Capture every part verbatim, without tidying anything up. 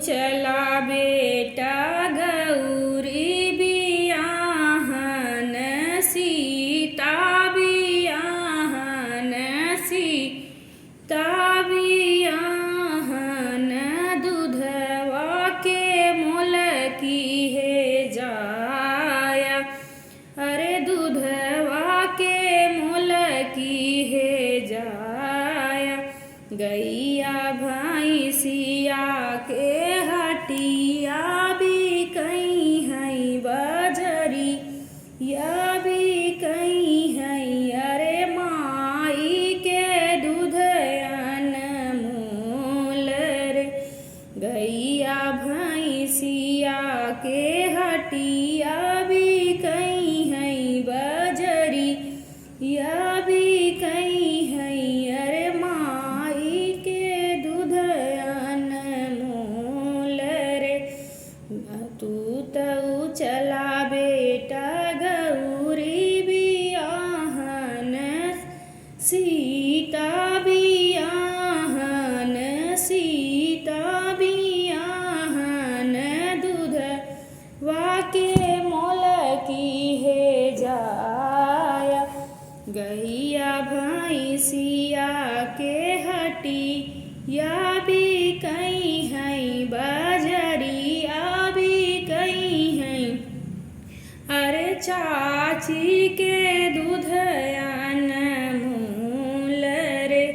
चला बेटा गौरी बियाहन, सीता बियाहन, सीता बियाहन, दूधवा के मोल किहे जाया। अरे दूधवा के मोल किहे जाया, गइया भैंसिया के हटिया बिकइहैं बजरिया बिकइहैं। अरे माई के दूध अनमोल रे, गइया भैंसिया के हटिया बिकइहैं बजरिया बिकइहैं। अरे माई के दूध अनमोल रे, तू तऊ चला बेटा गौरी बियाहन, सीता बियाहन, सीता बियाहन, दूधवा के मोल किहे जाया। गइया भैंसिया के हटिया बिकइहैं बजरिया बिकइहैं। अरे चाची के दूध अनमोल रे,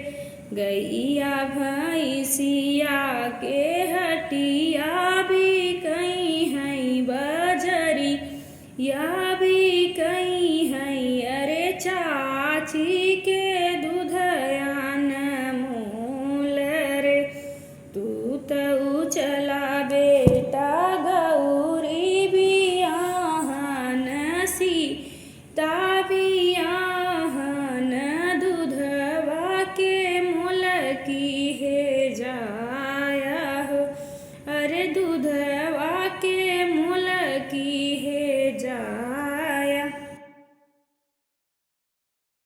गइया भैंसिया के हटिया बिकइहैं बजरिया बिकइहैं। अरे चाची के दूध अनमोल रे, तू तऊ चला बेटा गौरी बियाहन, सीता बियाहन, दूधवा के मोल की